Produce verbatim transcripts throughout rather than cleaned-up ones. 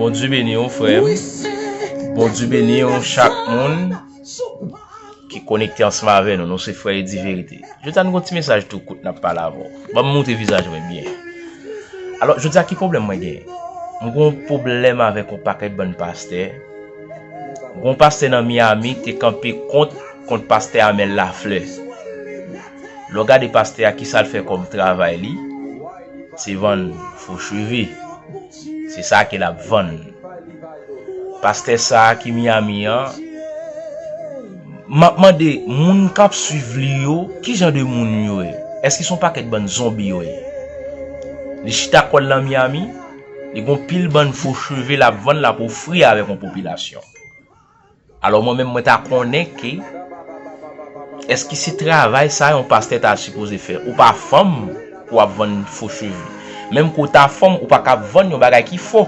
Bondye beni w, frè m. Bondye beni w, chak moun ki konekte ansanm avè nou. Nou se frè Edi Verite. Jodi a, nou gon ti mesaj tou kout n ap pale avè w. Ban m montre vizaj mwen byen. Alò, jodi a, ki pwoblèm mwen genyen? M gon pwoblèm avèk yon pakèt bann pastè. Gon pastè nan Miami te kanpe kont, kont pastè Amel Laflè. Lè w gade pastè a, ki sa l fè kòm travay li? Se vann fo cheve. Se sa ke l ap vann. Pastè sa a ki Miami an, m ap mande moun k ap swiv li yo, ki jan de moun yo ye? Èske se yon pakèt bann zonbi yo ye? Li chita kò l nan Miami, li gon pil bann fo cheve l ap vann, l ap ofri avèk yon popilasyon. Alò mwen menm mwen ta konnen ke èske se travay sa yon pastè ta sipoze fè? Ou pa fanm pou w ap vann fo cheve. Menm ke w ta fanm, ou pa ka ap vann yon bagay ki fo.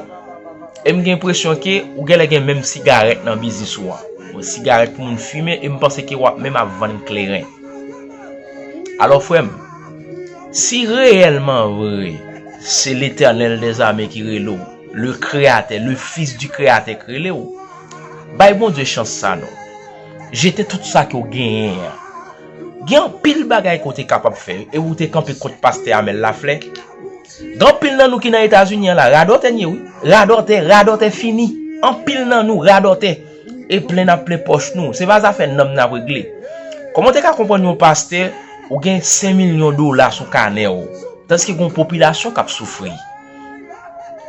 E m gen enpresyon ke ou genlè gen menm sigarèt nan biznis ou an. Yon sigarèt pou moun fimen, e m panse ke w ap menm ap vann kleren. Alò, frè m, si reyèlman vre se Letènèl dèzame ki rele w, le Créateur, le Fils du Créateur ki rele w, bay Bondye chans sa non. Jete tout sa ke w genyen an. Gen anpil bagay ke w te kapab fè, e ou te kanpe kont pastè Amel Laflè. Gen anpil nan nou ki nan Etazini an la, radòtè n ye wi. Radòtè, radòtè fini. Anpil nan nou radòtè. E plen n ap plen pòch nou. Se pa zafè nanm n ap regle. Kòman w te ka konprann yon pastè, ou gen senk milyon dola sou kanè w, tandiske gen yon popilasyon k ap soufri?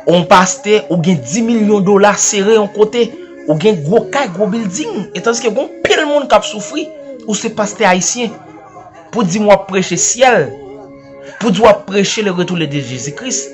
Yon pastè, ou gen dis milyon dola sere yon kote, ou gen gwo kay, gwo bilding, e tandiske gen yon pil moun k ap soufri. Ou se pastè ayisyen. Pou di m w ap preche syèl, pou di w ap preche le retour de Jezi Kris,